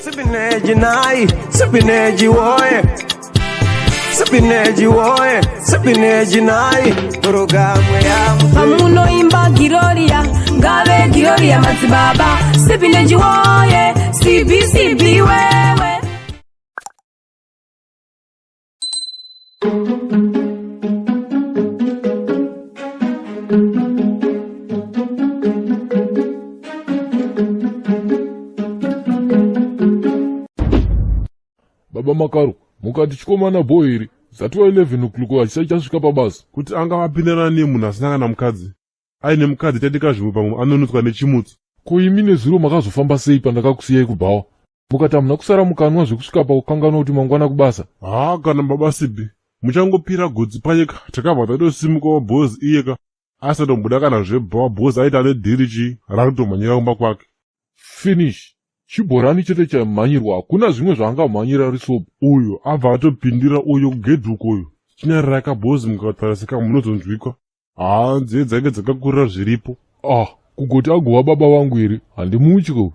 Sipineji nai, sipineji woye. Sipineji woye, sipineji nai. Programu ya Pamunoimba Giroria, ngave Giroria madzibaba Sipineji woye, CBCB wewe. Baba Makaro, mukati chikomana bho here? Zatova 11 o'clock hachisati chasvika pabasa. Kuti angavapinana nemunhu asina kana mukadzi. Aine mukadzi chatika zvimwe pamwe anonotswa nechimutso. Ko imi nezuro makazofamba sei pandakakusiyai kubhawa? Mukati hamuna kusara mukanwa zvekusvika pakukanganwa kuti mangwana kubasa. Haa kana baba Sibi, muchangopira gotsi panyika takabva tatosimukawo boss iyeka asatombuda kana zvebhawa boss aiti ane dhiri chii rakutomhanyira kumba kwake. Finish. Chibhorani chete chaimhanyirwa hakuna zvimwe zvaangamhanyira ari sober. Uyu abva atopindira uyo kugedhi uko uyu. Chinyarara ka boss mukatarisika munozonzwikwa. Haa nzeve dzake dzakakurira zviripo. Ah, kugoti agova baba vangu here? Handimutye uyu.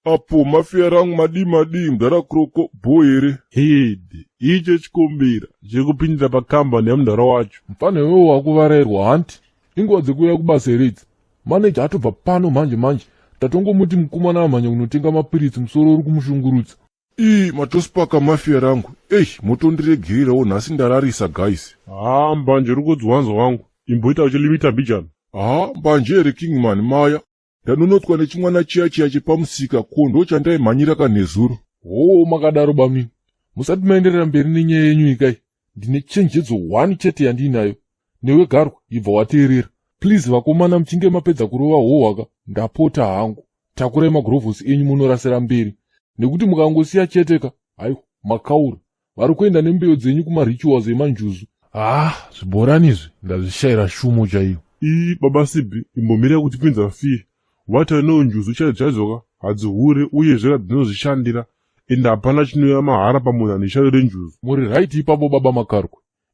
Apo mafia rangu madii madii mdhara Kroko bho here? Hede, icho chikombera chiri kupindira pakambani yamudhara wacho. Mfana iwewe wakuvarairwa hanti? Inguva dzekuuya kubasa here idzi? Manager atobva pano manje manje. Tatongomuti mukomana amhanya kunotenga mapiritsi musoro uri kumushungurudza. Ii matospaka mafia rangu. Eish motondiregererawo nhasi ndararisa guys. Haa mbanje uri kudziwanza wangu. Imboita uchilimita mbijana. Haa mbanje here Kingman maya. Ndanonotswa nechimwana chiya chiya chepamusika ko ndochandaimhanyira kanhezuro. Hoo makadaro bamnini. Musati maenderera mberi nenyaya yenyu ikai. Ndine chenjedzo one chete yandiinayo. Newe garwe ibva wateerera. Please vakomana muchinge mapedza kurova hohwaka ndapota hangu. Takurai magurovhosi enyu munorasira mberi. Nekuti mukangosiya chete ka haiwa makaura. Vari kuenda nembeu dzenyu kumarituals emanjuzu. Ah, zvibhorani izvi ndazvishaira shumo chaiyo. Ii baba Sibi imbomira kutipinza fear. What I know njuzu chaidzo chaidzoka hadzihure uyezve dzinozvishandira and hapana chinouya mahara pamunhu ane shavi renjuzu. Muri right ipapo baba Makarwe.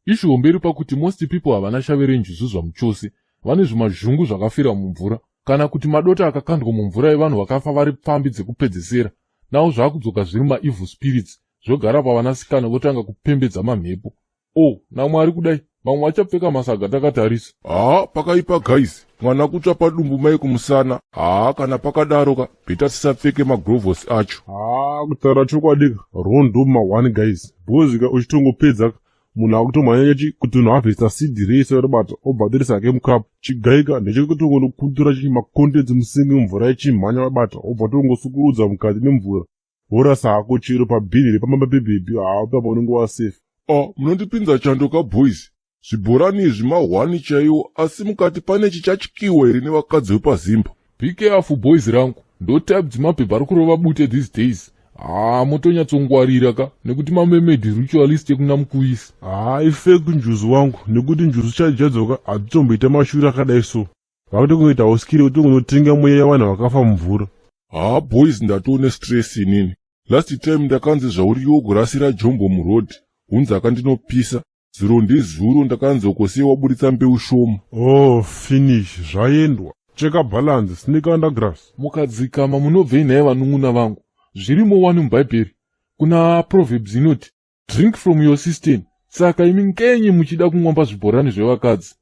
Issue hombe iri pakuti most people havana shavi renjuzu zvamuchose. Vane zvimazhungu zvakafira mumvura. Kana kuti madota akakandwa mumvura evanhu vakafa vari pfambi dzekupedzesera. Now zvakudzoka zviri maevil spirits zvogara pavanasikana votanga kupembedza mamhepo. Oh, naMwari kudai vamwe vachapfeka masaga takatarisa. Haa pakaipa guys, mwana kutsva padumbu mai kumusana. Haa kana pakadaro ka better tisapfeke magrovosi acho. Haa kutaura chokwadi ka rondo ma one guys because ka uchitongopedza ka munhu akutomhanya chi kuti unoharvesta seed rese varibata obva atorisa hake mucup chigaika ndechekutongonokutura chi macontents musingi mvura ichimhanya wabata obva tongosukurudza mukati memvura worasa hako chero pabhini repamama pebhebhi haa papa unenge wasafe. Ah munondipinza chando ka boys. Zvibhorani izvi mahwani chaiwo asi mukati pane chichatyiwa here nevakadzi vepazimba. Be careful boys rangu ndo type dzemabhebhi ari kurova bute these days haa motonyatsongwarira ka nekuti mamermaid ritualist ekuna mukuvisi. Haa ifake njuzu wangu nekuti njuzu chaidzo chadzoka hadzitomboita mashura akadai so. Vakutokungoita uskiri kuti unotenga mweya yevanhu vakafa mumvura. Haa boys ndatone stress inini. Last time ndakanzi zvauriwo kurasira jombo muroad hunzi akandinopisa. Zuro ndizuro ndakanzi uko sei waburitsa mbeu shoma. Oh finish zvaendwa. Cheka balance snake under grass. Mukadzikama munobvei nhai vanun'una vangu? Zvirimo wani mubhaibheri. Kuna Proverbs inoti drink from your cistern. Saka imi ngenyi muchida kumwa pazvibhorani zvevakadzi?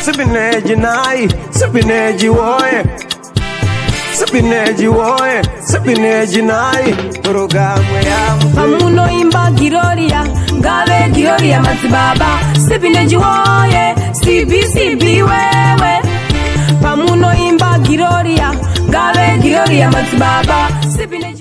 Sipineji nai, sipineji woye. Sipineji woye, sipineji nai. Programu ya Pamunoimba Giroria, ngave Giroria madzibaba Sipineji woye, CBCB wewe. Pamunoimba Giroria, ngave Giroria madzibaba Sipineji.